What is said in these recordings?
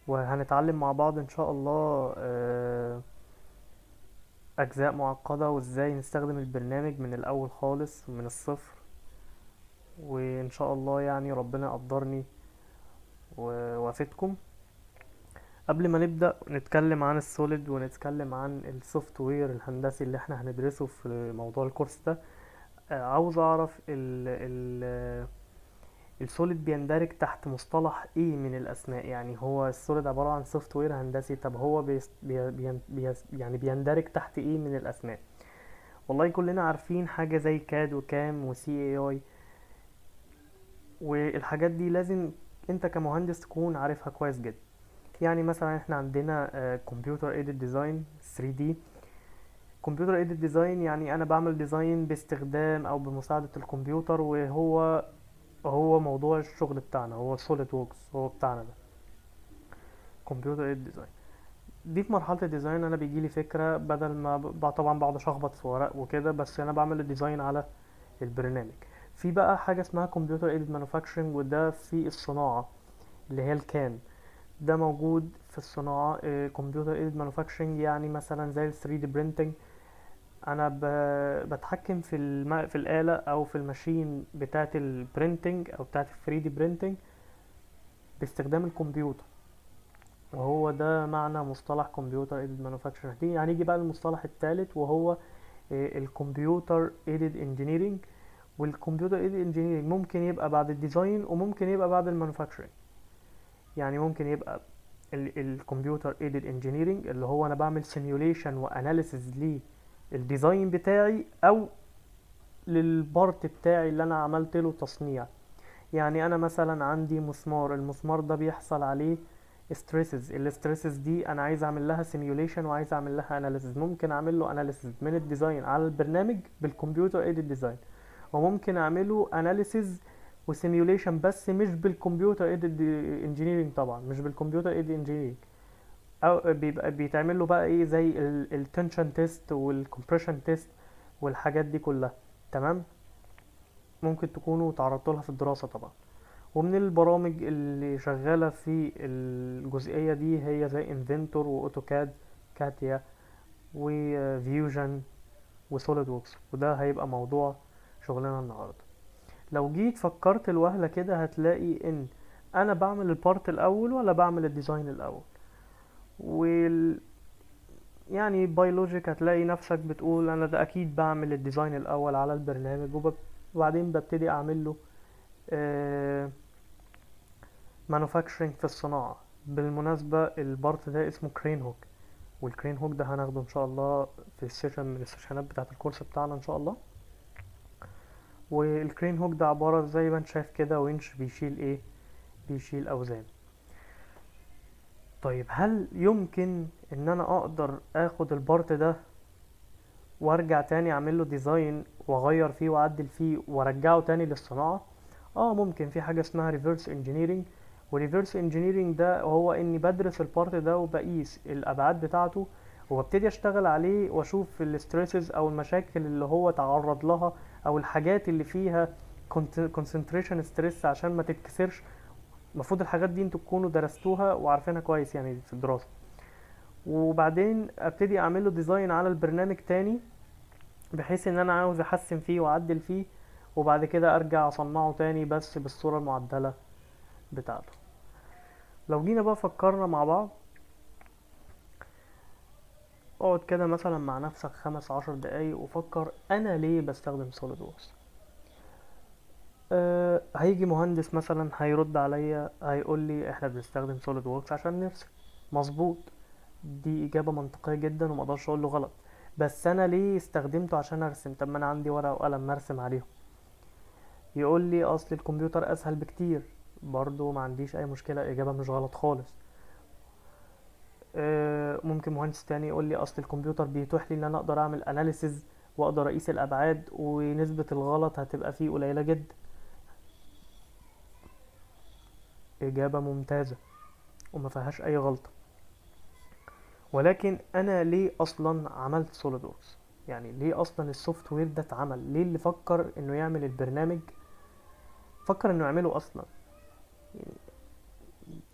وهنتعلم مع بعض ان شاء الله اجزاء معقدة وازاي نستخدم البرنامج من الاول خالص من الصفر، وان شاء الله يعني ربنا يقدرني وافيدكم. قبل ما نبدأ نتكلم عن ال Solid ونتكلم عن ال software الهندسي اللي احنا هندرسه في موضوع الكورس ده، عاوز اعرف ال Solid بيندرج تحت مصطلح ايه من الاسماء. يعني هو ال Solid عبارة عن software هندسي، طب هو بيس بي بي بي يعني بيندرج تحت ايه من الاسماء؟ والله كلنا عارفين حاجة زي CAD و CAM و CAE، والحاجات دي لازم انت كمهندس تكون عارفها كويس جدا. يعني مثلا احنا عندنا computer aided design 3D. computer aided design يعني انا بعمل design باستخدام او بمساعدة الكمبيوتر، وهو هو موضوع الشغل بتاعنا، هو SolidWorks هو بتاعنا ده computer aided design. دي في مرحلة ال design انا بيجيلي فكرة، بدل ما طبعا بقعد اشخبط في ورق وكده، بس انا بعمل ال design على البرنامج. في بقى حاجة اسمها computer aided manufacturing، وده في الصناعة اللي هي ال CAM، ده موجود في الصناعة. computer aided manufacturing يعني مثلا زي ال 3D printing، انا بتحكم في الآلة او في ال machine بتاعة ال printing او بتاعة ال 3D printing باستخدام الكمبيوتر، وهو ده معنى مصطلح computer aided manufacturing. دي هنيجي بقى للمصطلح الثالث وهو ال computer aided engineering. وال computer aided engineering ممكن يبقى بعد ال design وممكن يبقى بعد ال manufacturing. يعني ممكن يبقى ال computer aided engineering اللي هو انا بعمل simulation و analysis لل design بتاعي او لل part بتاعي اللي انا عملت له تصنيع. يعني انا مثلا عندي مسمار، المسمار ده بيحصل عليه stresses، ال stresses دي انا عايز اعمل لها simulation وعايز اعمل لها analysis. ممكن اعمل له analysis من ال design على البرنامج بال computer aided design، وممكن اعمله analysis و simulation بس مش بال computer aided engineering، طبعا مش بال computer aided engineering، او بيبقى بيتعمل له بقى ايه زي ال tension test وال compression test والحاجات دي كلها. تمام، ممكن تكونوا تعرضتوا لها في الدراسة طبعا. ومن البرامج اللي شغالة في الجزئية دي هي زي Inventor و AutoCAD، CATIA و Fusion و SolidWorks، وده هيبقى موضوع شغلنا النهاردة. لو جيت فكرت الوهلة كده هتلاقي ان انا بعمل ال part الاول ولا بعمل ال design الاول، يعني by logic هتلاقي نفسك بتقول انا ده اكيد بعمل ال design الاول على البرنامج وبعدين ببتدي اعمل له manufacturing في الصناعة. بالمناسبة ال part ده اسمه crane hook، وال crane hook ده هناخده ان شاء الله في ال session من السيشنات بتاعة الكورس بتاعنا ان شاء الله. وال crane hook ده عبارة زي ما انت شايف كده ونش بيشيل ايه؟ بيشيل اوزان. طيب هل يمكن ان انا اقدر اخد ال part ده وارجع تاني اعمل له design واغير فيه واعدل فيه وارجعه تاني للصناعة؟ ممكن. في حاجة اسمها reverse engineering، و reverse engineering ده هو اني بدرس ال part ده وبقيس الابعاد بتاعته وابتدي اشتغل عليه واشوف ال stresses او المشاكل اللي هو تعرض لها او الحاجات اللي فيها concentration stress عشان ما تتكسرش. المفروض الحاجات دي انتوا تكونوا درستوها وعارفينها كويس يعني في الدراسة. وبعدين ابتدي اعمل له design على البرنامج تاني بحيث ان انا عاوز احسن فيه واعدل فيه، وبعد كده ارجع اصنعه تاني بس بالصورة المعدلة بتاعته. لو جينا بقى فكرنا مع بعض، اقعد كده مثلا مع نفسك 15 دقايق وفكر انا ليه بستخدم SolidWorks. هيجي مهندس مثلا هيرد عليا هيقول لي احنا بنستخدم SolidWorks عشان نرسم. مظبوط، دي اجابة منطقية جدا وما اقدرش اقول له غلط. بس انا ليه استخدمته عشان ارسم؟ طب ما انا عندي ورقة وقلم ارسم عليهم. يقول لي اصل الكمبيوتر اسهل بكتير، برضو ما عنديش اي مشكلة، اجابة مش غلط خالص. ممكن مهندس تاني يقول لي اصل الكمبيوتر بيتيح لي ان انا اقدر اعمل analysis واقدر اقيس الابعاد ونسبة الغلط هتبقى فيه قليلة جدا. اجابة ممتازة وما فيهاش اي غلطة. ولكن انا ليه اصلا عملت SolidWorks؟ يعني ليه اصلا ال software ده اتعمل؟ ليه اللي فكر انه يعمل البرنامج فكر انه يعمله اصلا؟ يعني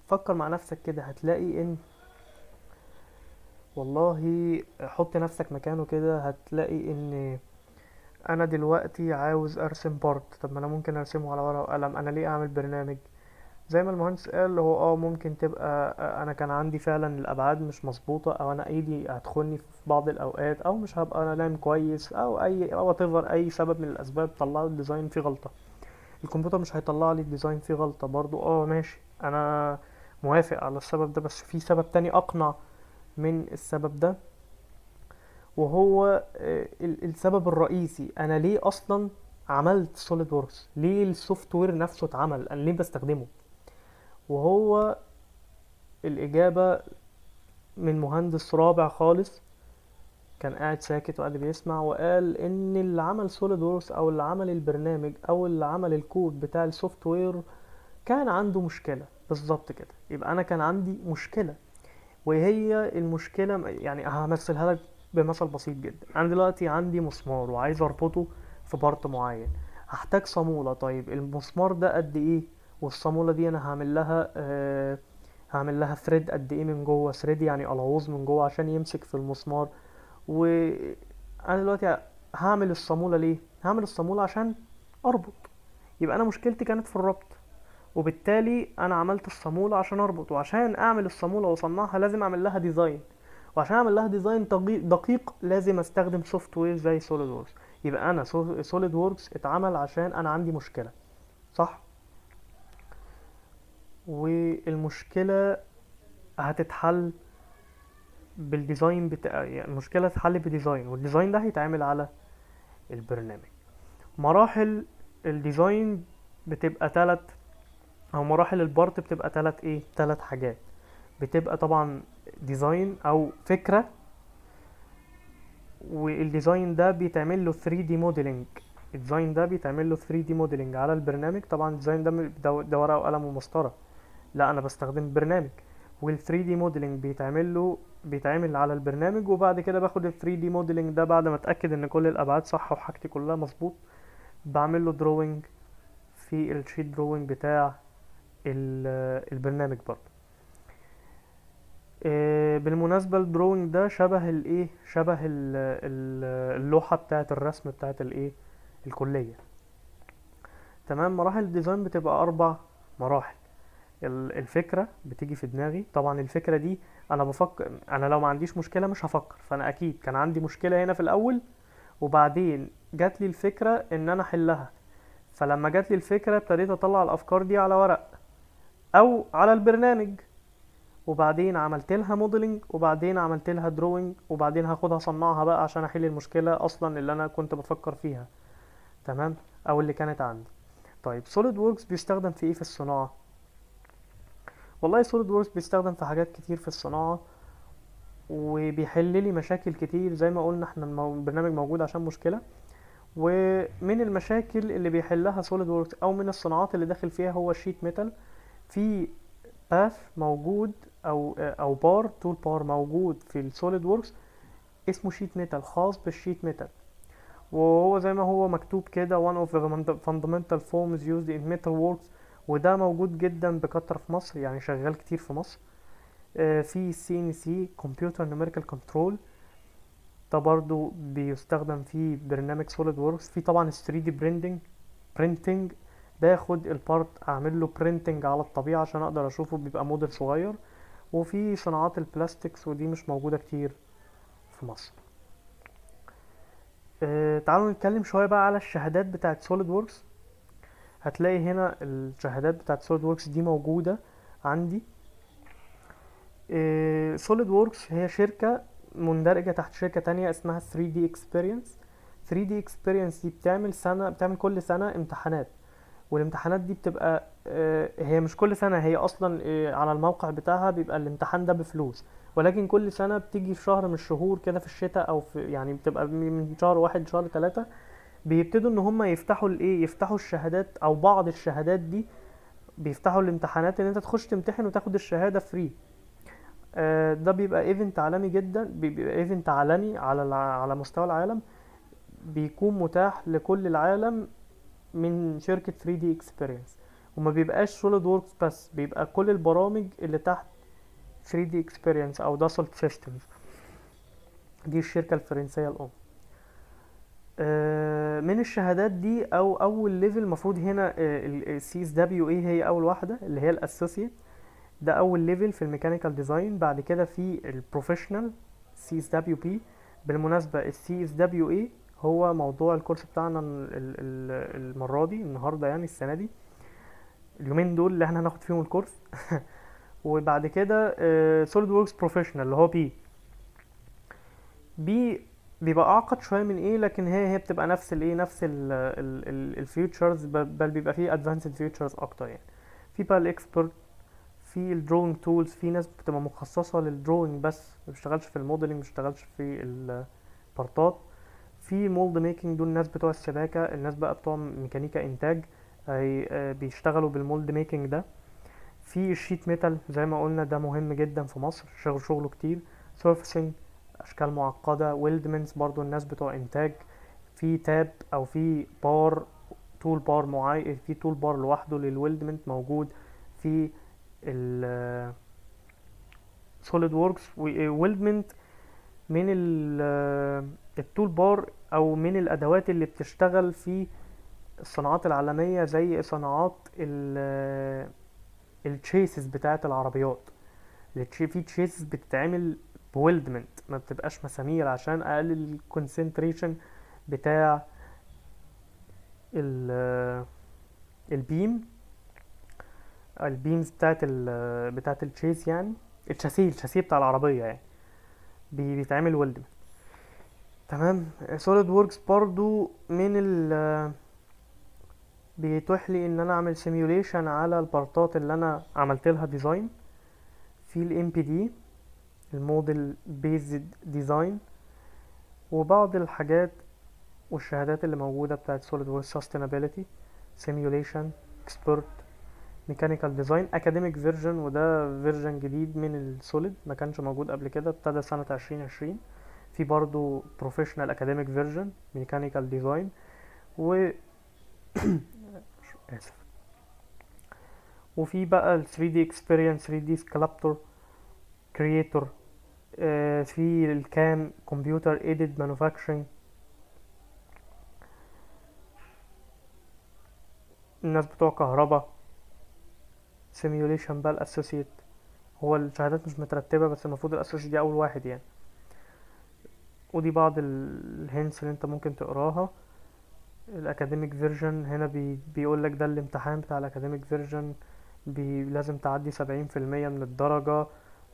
فكر مع نفسك كده، هتلاقي ان والله حط نفسك مكانه كده، هتلاقي ان انا دلوقتي عاوز ارسم part، طب ما انا ممكن ارسمه على ورقة وقلم، انا ليه اعمل برنامج؟ زي ما المهندس قال، هو ممكن تبقى انا كان عندي فعلا الابعاد مش مظبوطة، او انا ايدي هتخني في بعض الاوقات، او مش هبقى انا نايم كويس، او اي او whatever، اي سبب من الاسباب طلع ال design فيه غلطه. الكمبيوتر مش هيطلع لي ال design فيه غلطه برضو، ماشي انا موافق على السبب ده، بس في سبب تاني اقنع من السبب ده، وهو السبب الرئيسي، انا ليه اصلا عملت SolidWorks؟ ليه ال software نفسه اتعمل؟ انا ليه بستخدمه؟ وهو الإجابة من مهندس رابع خالص، كان قاعد ساكت وقاعد بيسمع، وقال إن اللي عمل SolidWorks أو اللي عمل البرنامج أو اللي عمل الكود بتاع ال software كان عنده مشكلة. بالظبط كده، يبقى أنا كان عندي مشكلة، وهي المشكلة يعني همثلها لك بمثل بسيط جدا. أنا دلوقتي عندي مسمار وعايز أربطه في part معين، هحتاج صامولة. طيب المسمار ده قد إيه؟ والصامولة دي أنا هعمل لها thread قد ايه من جوه؟ thread يعني قلاووظ من جوه عشان يمسك في المسمار. وانا دلوقتي هعمل الصامولة ليه؟ هعمل الصامولة عشان اربط. يبقى انا مشكلتي كانت في الربط، وبالتالي انا عملت الصامولة عشان اربط، وعشان اعمل الصامولة واصنعها لازم اعمل لها design، وعشان اعمل لها design دقيق لازم استخدم software زي SolidWorks. يبقى انا SolidWorks اتعمل عشان انا عندي مشكلة، صح؟ والمشكلة هتتحل بال design بتاع، يعني المشكلة هتتحل ب design، وال design ده هيتعمل على البرنامج. مراحل ال design بتبقى تلت، او مراحل ال part بتبقى تلت ايه؟ تلت حاجات. بتبقى طبعا design او فكرة، وال design ده بيتعمل له 3D modeling. ال design ده بيتعمل له 3D modeling على البرنامج. طبعا ال design ده ورقة وقلم ومسطرة، لا انا بستخدم برنامج. وال 3D modeling بيتعمل على البرنامج، وبعد كده باخد ال 3D modeling ده بعد ما اتاكد ان كل الابعاد صح وحاجتي كلها مظبوط، بعمل له drawing في ال sheet drawing بتاع البرنامج برضه. بالمناسبة ال drawing ده شبه الايه؟ شبه اللوحة بتاعة الرسم بتاعة الايه؟ الكلية. تمام. مراحل ال design بتبقى 4 مراحل. الفكرة بتيجي في دماغي، طبعا الفكرة دي انا بفكر، انا لو ما عنديش مشكلة مش هفكر، فانا اكيد كان عندي مشكلة هنا في الاول، وبعدين جات لي الفكرة ان انا احلها، فلما جات لي الفكرة ابتديت اطلع الافكار دي على ورق او على البرنامج، وبعدين عملت لها modeling، وبعدين عملت لها drawing، وبعدين هاخدها اصنعها بقى عشان احل المشكلة اصلا اللي انا كنت بفكر فيها، تمام، او اللي كانت عندي. طيب SolidWorks بيستخدم في ايه في الصناعة؟ والله SolidWorks بيستخدم في حاجات كتير في الصناعة، وبيحل لي مشاكل كتير. زي ما قلنا احنا البرنامج موجود عشان مشكلة، ومن المشاكل اللي بيحلها SolidWorks او من الصناعات اللي داخل فيها هو ال sheet metal. في path موجود او bar، tool bar موجود في ال SolidWorks اسمه sheet metal، خاص بال sheet metal، وهو زي ما هو مكتوب كده one of the fundamental forms used in metal works، وده موجود جدا بكثرة في مصر، يعني شغال كتير في مصر. في CNC Computer Numerical Control، ده برضو بيستخدم في برنامج SolidWorks. في طبعا 3D printing، باخد ال part اعمل له printing على الطبيعة عشان اقدر اشوفه، بيبقى موديل صغير. وفي صناعات ال plastics، ودي مش موجودة كتير في مصر. تعالوا نتكلم شوية بقى على الشهادات بتاعت SolidWorks. هتلاقي هنا الشهادات بتاعت SolidWorks دي موجودة عندي. SolidWorks هي شركة مندرجة تحت شركة تانية اسمها 3D Experience. 3D Experience دي بتعمل كل سنة امتحانات، والامتحانات دي بتبقى هي مش كل سنة، هي أصلا على الموقع بتاعها بيبقى الامتحان ده بفلوس، ولكن كل سنة بتيجي في شهر من الشهور كده في الشتاء أو في، يعني بتبقى من شهر 1 لشهر 3 بيبتدوا إن هم يفتحوا الإيه، يفتحوا الشهادات أو بعض الشهادات دي، بيفتحوا الامتحانات إن أنت تخش تمتحن وتاخد الشهادة free. ده بيبقى event عالمي جدا، بيبقى event عالمي على مستوى العالم، بيكون متاح لكل العالم من شركة 3D Experience. وما بيبقاش SolidWorks بس، بيبقى كل البرامج اللي تحت 3D Experience او Dassault Systems، دي الشركة الفرنسية الام. من الشهادات دي او اول level المفروض هنا ال CSWA هي اول واحدة اللي هي ال associate، ده اول level في ال mechanical design. بعد كده في ال professional CSWP. بالمناسبة ال CSWA هو موضوع الكورس بتاعنا المرة دي، النهارده يعني، السنة دي، اليومين دول اللي احنا هناخد فيهم الكورس. وبعد كده SolidWorks Professional اللي هو P. P بيبقى اعقد شوية من A، لكن هي بتبقى نفس الايه، نفس ال features، بل بيبقى فيه advanced features اكتر يعني. في بقى ال expert، في ال drawing tools، في ناس بتبقى مخصصة لل drawing بس، ما بيشتغلش في ال modeling، ما بيشتغلش في البارتات. في mold making، دول الناس بتوع السباكه، الناس بقى بتوع ميكانيكا انتاج، بيشتغلوا بال mold making ده. في ال sheet metal زي ما قلنا ده مهم جدا في مصر، شغله كتير. surfacing، اشكال معقدة. weldments برضو الناس بتوع انتاج. في tab او في bar، tool bar معين، في tool bar لوحده لل weldment موجود في ال SolidWorks. weldment من ال tool bar او من الادوات اللي بتشتغل في الصناعات العالمية، زي صناعات ال chassis بتاعة العربيات. في chassis بتتعمل ب weldment، ما بتبقاش مسامير، عشان اقلل ال concentration بتاع ال beam، ال beams بتاعت ال chassis يعني، الشاسيه بتاع العربية يعني، بيتعمل weldment. تمام. SolidWorks برضو من ال بيتيح لي ان انا اعمل simulation على البارتات اللي انا عملت لها design. في ال MBD، ال model based design، وبعض الحاجات والشهادات اللي موجودة بتاعت SolidWorks Sustainability Simulation Expert Mechanical Design Academic Version، وده version جديد من ال Solid ما كانش موجود قبل كده، ابتدى سنة 2020. في برضو Professional Academic Version Mechanical Design و آسف. وفي بقى ال 3D Experience، 3D Sculptor Creator، في ال CAM Computer Aided Manufacturing، الناس بتوع كهرباء، simulation بقى ال associate. هو الشهادات مش مترتبة بس المفروض ال associate دي اول واحد يعني. ودي بعض ال hints اللي انت ممكن تقراها. ال academic version هنا بيقول لك ده الامتحان بتاع ال academic version، لازم تعدي 70% من الدرجة،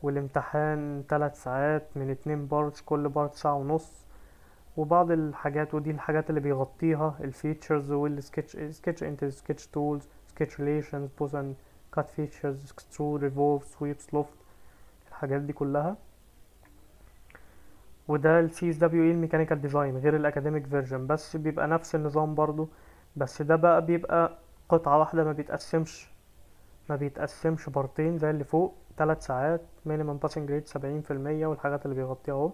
والامتحان 3 ساعات من 2 parts، كل part ساعة ونص. وبعض الحاجات، ودي الحاجات اللي بيغطيها ال features وال sketch، sketch entity، sketch tools، sketch relations، boss and cut features، extrude، revolve، sweep، loft، الحاجات دي كلها. وده ال CSWA ال mechanical design غير ال academic version، بس بيبقى نفس النظام برضو، بس ده بقى بيبقى قطعة واحدة، ما بيتقسمش بارتين زي اللي فوق. 3 ساعات، minimum passing grade 70%، والحاجات اللي بيغطيها اهو.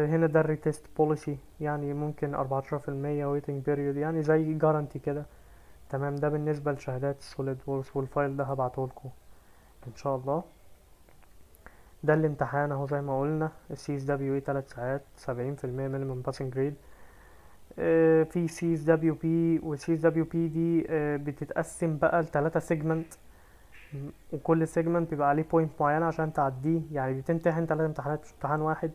هنا ده ال retest policy، يعني ممكن 14% waiting period، يعني زي guarantee كده. تمام. ده بالنسبة لشهادات SolidWorks، وال file ده هبعته لكم ان شاء الله. ده الامتحان اهو زي ما قلنا، ال CSWA 3 ساعات، 70% minimum passing grade. في CSWP، وال CSWP دي بتتقسم بقى لتلاتة segment، وكل segment بيبقى عليه point معينة عشان تعديه، يعني بتمتحن 3 امتحانات مش امتحان واحد.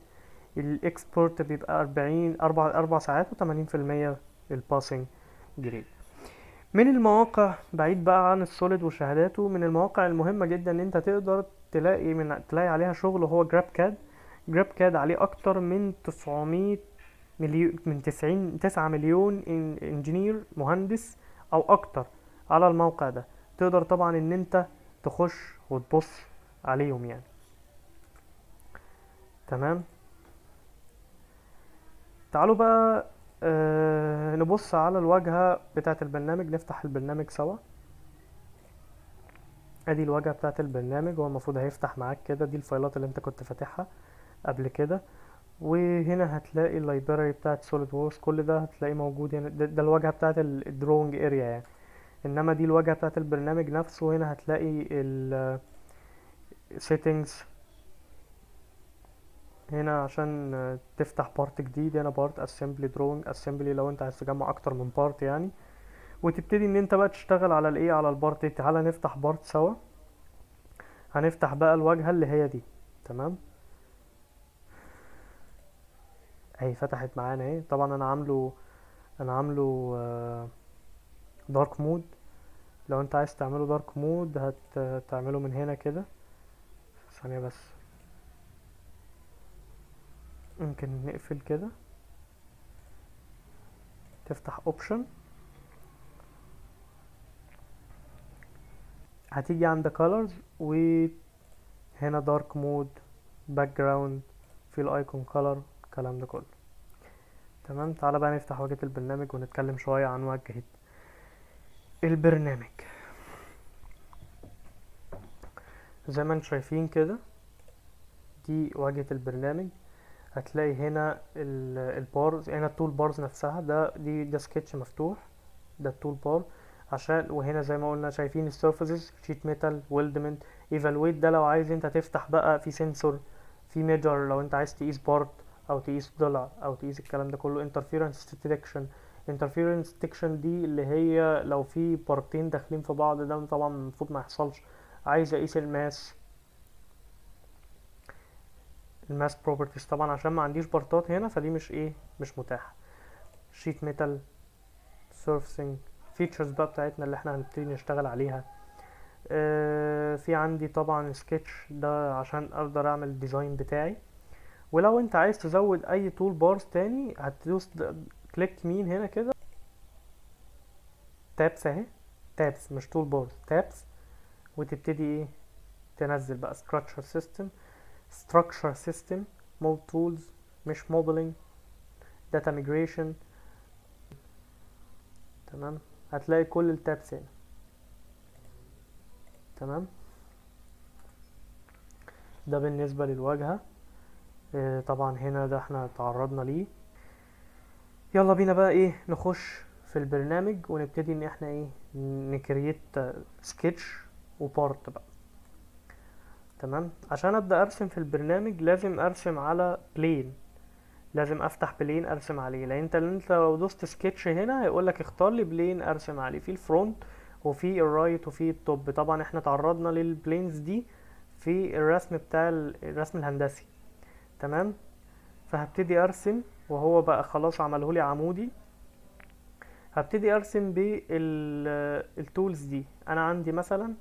ال expert بيبقى أربعين، أربع ساعات وتمانين في المية ال passing grade. من المواقع، بعيد بقى عن ال Solid وشهاداته، من المواقع المهمة جدا ان انت تقدر تلاقي عليها شغل هو GrabCAD. GrabCAD عليه اكتر من تسعمية مليون، من تسعين، تسعة مليون engineer، مهندس او اكتر على الموقع ده. تقدر طبعا ان انت تخش وتبص عليهم يعني. تمام. تعالوا بقى نبص على الواجهة بتاعة البرنامج، نفتح البرنامج سوا. ادي الواجهة بتاعة البرنامج، هو المفروض هيفتح معاك كده. دي الفايلات اللي انت كنت فاتحها قبل كده، وهنا هتلاقي ال library بتاعة SolidWorks، كل ده هتلاقيه موجود هنا. ده الواجهة بتاعة ال drawing area يعني. انما دي الواجهة بتاعت البرنامج نفسه. هنا هتلاقي ال settings هنا عشان تفتح part جديد، هنا part assembly drawing assembly لو انت عايز تجمع اكتر من part يعني، وتبتدي ان انت بقى تشتغل على الايه، على ال part. تعالى نفتح part سوا، هنفتح بقى الواجهة اللي هي دي. تمام، اهي فتحت معانا اهي. طبعا انا عامله dark mode. لو انت عايز تعمله dark mode هتعمله من هنا كده. ثانية بس، ممكن نقفل كده، تفتح option، هتيجي عند colors وهنا dark mode، background، في ال icon color، الكلام ده كله. تمام، تعالى بقى نفتح واجهة البرنامج ونتكلم شوية عن واجهة البرنامج. زي ما انتم شايفين كده دي واجهة البرنامج. هتلاقي هنا ال bars، هنا ال tool bars نفسها، ده سكتش مفتوح، ده ال tool bar عشان. وهنا زي ما قلنا شايفين ال surfaces، sheet metal، weldment، evaluate ده لو عايز انت تفتح بقى في sensor، في measure لو انت عايز تقيس part او تقيس ضلع او تقيس الكلام ده كله، interference detection. interference detection دي اللي هي لو في part ين داخلين في بعض، ده طبعا المفروض ما يحصلش. عايز اقيس ال mass، ال mass properties طبعا عشان ما عنديش part ات هنا فدي مش ايه، مش متاحه. sheet metal، surfacing، features بقى بتاعتنا اللي احنا هنبتدي نشتغل عليها. في عندي طبعا سكتش ده عشان اقدر اعمل ال design بتاعي. ولو انت عايز تزود اي tool bars تاني هتدوس click يمين هنا كده، tabs اهي، tabs مش tool bars، tabs، وتبتدي ايه تنزل بقى structure system، structure system، mold tools، mesh modeling، data migration. تمام، هتلاقي كل ال tabs هنا. تمام، ده بالنسبة للواجهة. طبعا هنا ده احنا تعرضنا ليه. يلا بينا بقى ايه نخش في البرنامج ونبتدي ان احنا ايه ن create sketch و part بقى. تمام، عشان ابدا ارسم في البرنامج لازم ارسم على plane، لازم افتح plane ارسم عليه، لان انت لو دوست سكتش هنا هيقولك اختار لي plane ارسم عليه، في ال front وفي ال right وفي ال top. طبعا احنا تعرضنا لل planes دي في الرسم بتاع الرسم الهندسي. تمام، فهبتدي ارسم، وهو بقى خلاص عمله لي عمودي. هبتدي ارسم بال tools دي. انا عندي مثلا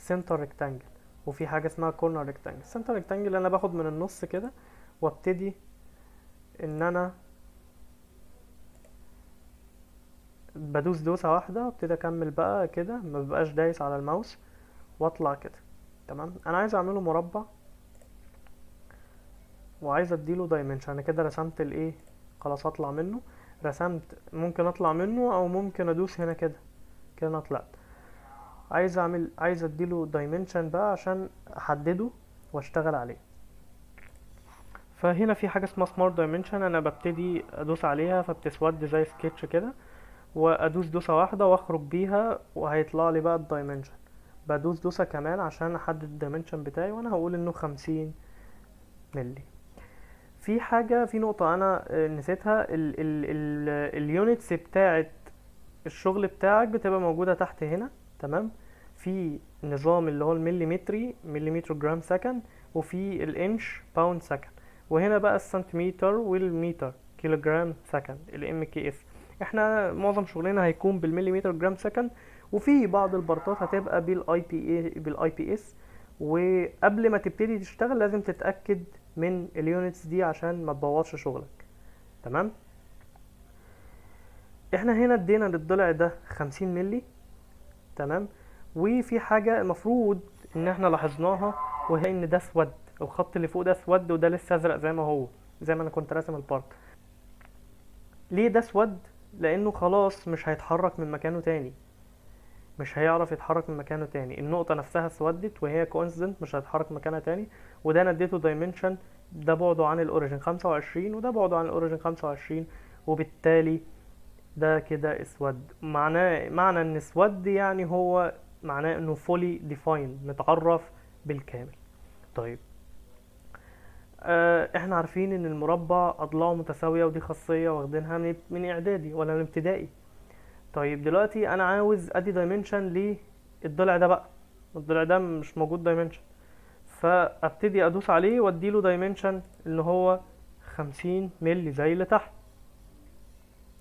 center rectangle، وفي حاجه اسمها corner rectangle. center rectangle انا باخد من النص كده وابتدي ان انا بدوس دوسه واحده وابتدي اكمل بقى كده، ما ببقاش دايس على الماوس، واطلع كده. تمام، انا عايز اعمله مربع وعايز اديله dimension. انا كده رسمت الايه، خلاص اطلع منه، رسمت، ممكن اطلع منه او ممكن ادوس هنا كده كده انا طلعت. عايز اديله dimension بقى عشان احدده واشتغل عليه. فهنا في حاجه اسمها smart dimension، انا ببتدي ادوس عليها فبتسود زي سكتش كده، وادوس دوسه واحده واخرج بيها وهيطلع لي بقى ال dimension. بدوس دوسه كمان عشان احدد ال dimension بتاعي، وانا هقول انه 50 ملي. في حاجه، في نقطه انا نسيتها، ال units بتاعت الشغل بتاعك بتبقى موجوده تحت هنا. تمام، في نظام اللي هو المليمتري، مليمتر جرام second، وفي ال inch pound second، وهنا بقى السنتيمتر والمتر كيلوجرام second ال MKS. احنا معظم شغلنا هيكون بالمليمتر جرام second، وفي بعض ال part ات هتبقى بال IPA بال IPS. وقبل ما تبتدي تشتغل لازم تتاكد من ال units دي عشان ما تبوظش شغلك. تمام، احنا هنا ادينا للضلع ده 50 ملي. تمام، وفي حاجة المفروض ان احنا لاحظناها، وهي ان ده اسود، الخط اللي فوق ده اسود وده لسه ازرق زي ما هو، زي ما انا كنت راسم ال part. ليه ده اسود؟ لانه خلاص مش هيتحرك من مكانه تاني، مش هيعرف يتحرك من مكانه تاني. النقطة نفسها اسودت وهي coincident، مش هيتحرك مكانها تاني. وده انا اديته dimension، ده بعده عن ال origin 25 وده بعده عن ال origin 25، وبالتالي ده كده اسود. معنى ان اسود يعني هو معناه انه fully defined، متعرف بالكامل. طيب احنا عارفين ان المربع اضلاعه متساوية، ودي خاصية واخدينها من اعدادي ولا من ابتدائي. طيب دلوقتي انا عاوز ادي dimension للضلع ده بقى، الضلع ده مش موجود dimension، فابتدي ادوس عليه وادي له dimension اللي هو 50 مللي زي اللي تحت.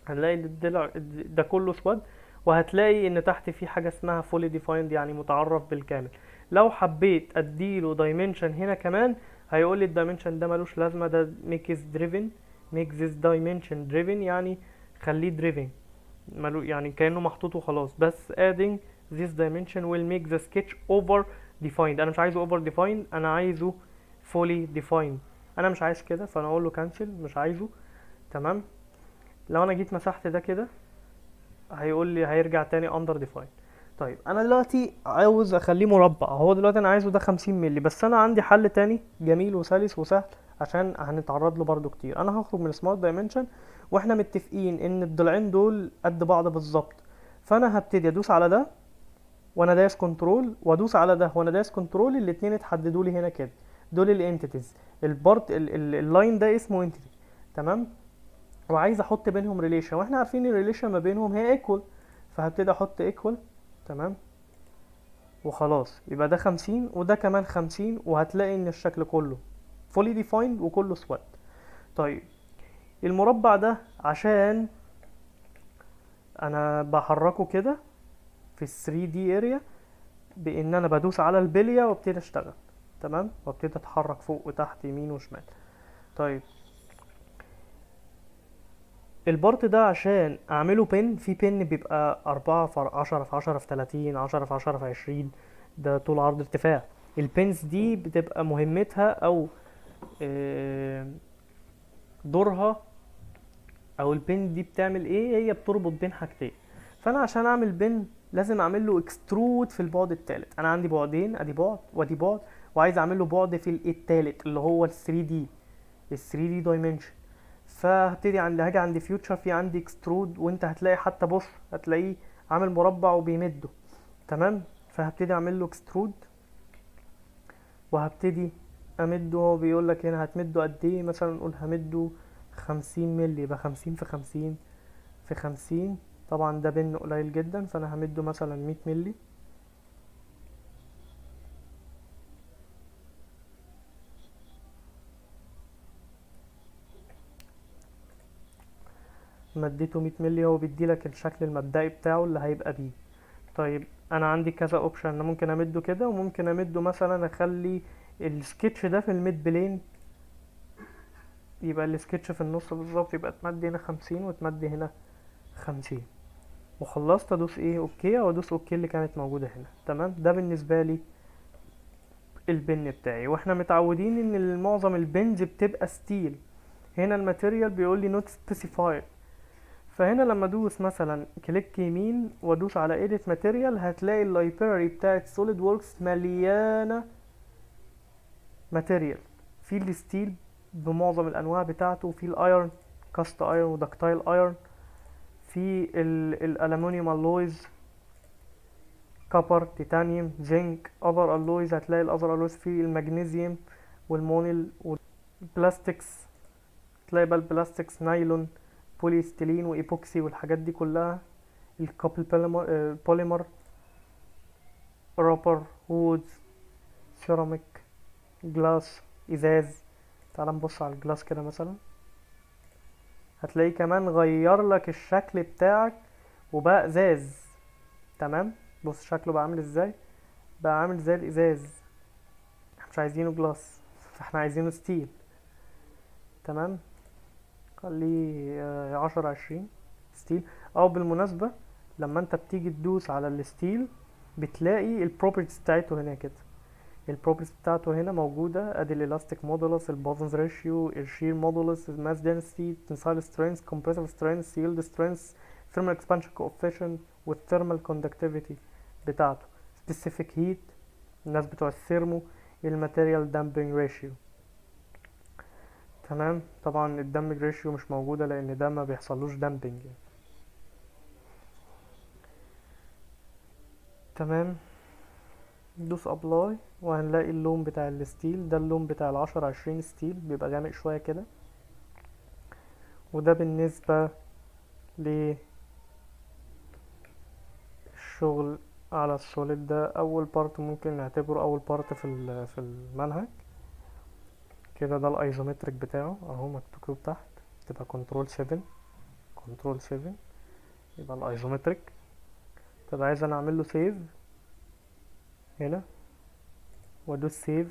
هنلاقي الضلع ده كله اسود، وهتلاقي ان تحت في حاجة اسمها fully defined يعني متعرف بالكامل. لو حبيت اديله dimension هنا كمان هيقول لي ال dimension ده ملوش لازمه، ده make this driven، make this dimension driven، يعني خليه driven، ملو يعني كانه محطوط وخلاص، بس adding this dimension will make the sketch over defined. انا مش عايزه over defined، انا عايزه fully defined. انا مش عايز كده، فانا اقول له cancel، مش عايزه. تمام. لو انا جيت مسحت ده كده هيقول لي هيرجع تاني under defined. طيب انا دلوقتي عاوز اخليه مربع، هو دلوقتي انا عايزه ده 50 مللي، بس انا عندي حل تاني جميل وسلس وسهل عشان هنتعرض له برده كتير. انا هخرج من smart dimension، واحنا متفقين ان الضلعين دول قد بعض بالظبط، فانا هبتدي ادوس على ده وانا دايس control، وادوس على ده وانا دايس control، الاتنين اتحددوا لي هنا كده، دول ال entities، ال part ال line ده اسمه entity. تمام. وعايز احط بينهم relation، واحنا عارفين ال relation ما بينهم هي equal، فهبتدي احط equal. تمام. وخلاص يبقى ده 50 وده كمان 50، وهتلاقي ان الشكل كله fully defined وكله اسود. طيب المربع ده عشان انا بحركة كده في ال 3D area بان انا بدوس على البلية وابتدي اشتغل. تمام. وابتدي اتحرك فوق وتحت يمين وشمال. طيب ال part ده عشان اعمله pin، في pin بيبقى 4 في 10 في 10 في 30، 10 في 10 في 20، ده طول عرض ارتفاع. ال pins دي بتبقى مهمتها او دورها، او ال pin دي بتعمل ايه؟ هي بتربط بين حاجتين. فانا عشان اعمل pin لازم اعمل له extrude في البعد الثالث. انا عندي بعدين، ادي بعد وادي بعد، وعايز اعمل له بعد في الثالث اللي هو ال 3D، ال 3D dimension. فهبتدي عند هاجي عند feature، في عندي extrude، وانت هتلاقي حتى بص هتلاقيه عامل مربع وبيمده. تمام. فهبتدي اعمل له extrude وهبتدي امده. هو بيقول لك هنا هتمده قد ايه، مثلا نقول همده 50 مللي، يبقى 50 في 50 في 50. طبعا ده pin قليل جدا، فانا همده مثلا 100 مللي. مديته 100 مللي، هو بيديلك الشكل المبدئي بتاعه اللي هيبقى بيه. طيب انا عندي كذا option، انا ممكن امده كده، وممكن امده مثلا اخلي السكتش ده في ال mid plane، يبقى السكتش في النص بالظبط، يبقى تمد هنا 50 وتمد هنا 50. وخلصت ادوس ايه okay، او ادوس okay اللي كانت موجودة هنا. تمام. ده بالنسبة لي ال pin بتاعي. واحنا متعودين ان معظم ال pins بتبقى steel، هنا ال material بيقول لي not specified، فهنا لما ادوس مثلا click يمين وادوس على edit material هتلاقي ال library بتاعت SolidWorks مليانة material، في ال steel بمعظم الانواع بتاعته، في ال iron، cast iron و ductile iron، في ال aluminum alloys، copper، titanium، zinc، other alloys، هتلاقي ال other alloys في المغنيسيوم وال monel وال plastics، تلاقي بقى ال plastics nylon، polyethylene و epoxy والحاجات دي كلها، ال copolymer، rubber، wood، ceramic، glass، ازاز. تعال نبص على ال glass كده مثلا، هتلاقيه كمان غير لك الشكل بتاعك وبقى ازاز. تمام. بص شكله بقى عامل ازاي، بقى عامل زي الازاز. احنا مش عايزينه glass، فاحنا عايزينه steel. تمام. خليه 10 20 steel. او بالمناسبة لما انت بتيجي تدوس على ال steel بتلاقي ال properties بتاعته هنا كده، ال properties بتاعته هنا موجودة، ادي ال elastic modulus، ال Poisson's ratio، ال shear modulus، ال mass density، tensile strength، compressive strength، yield strength، thermal expansion coefficient، وال thermal conductivity بتاعته، specific heat، الناس بتوع ال thermo، ال material damping ratio. تمام. طبعا ال damping ratio مش موجودة لان ده ما بيحصلوش damping يعني. تمام. ندوس apply وهنلاقي اللون بتاع ال steel ده، اللون بتاع 10-20 steel بيبقى غامق شوية كده. وده بالنسبة للشغل على ال solid. ده اول part ممكن نعتبره اول part في المنهج كده. ده ال isometric بتاعه اهو مكتوب تحت، تبقى control 7، control 7 يبقى ال isometric. طب عايز انا اعمل له save هنا وادوس save،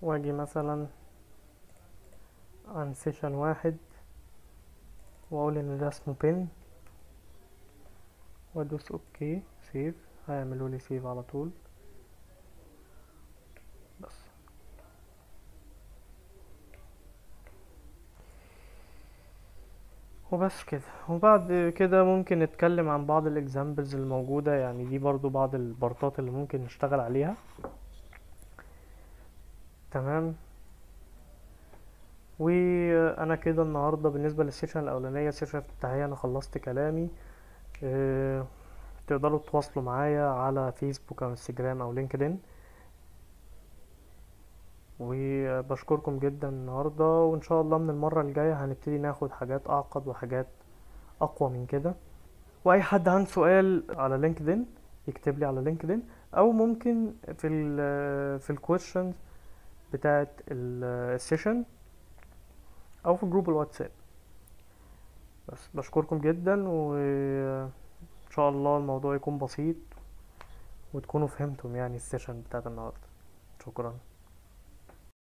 واجي مثلا عن session 1 واقول ان ده اسمه pin وادوس okay save، هيعملوا لي save على طول. بس وبس كده. وبعد كده ممكن نتكلم عن بعض ال examples الموجودة، يعني دي برضو بعض ال part ات اللي ممكن نشتغل عليها. تمام. وانا كده النهارده بالنسبة لل session الاولانية، ال session الافتتاحية، انا خلصت كلامي. تقدروا تتواصلوا معايا على فيسبوك او انستجرام او لينكدين. وبشكركم جدا النهارده، وان شاء الله من المرة الجاية هنبتدي ناخد حاجات اعقد وحاجات اقوى من كده. واي حد عنده سؤال على لينكدين يكتب لي على لينكدين، او ممكن في ال questions بتاعه ال session، او في group الواتساب. بس بشكركم جدا، وان شاء الله الموضوع يكون بسيط وتكونوا فهمتم يعني ال session بتاعت النهارده. شكرا.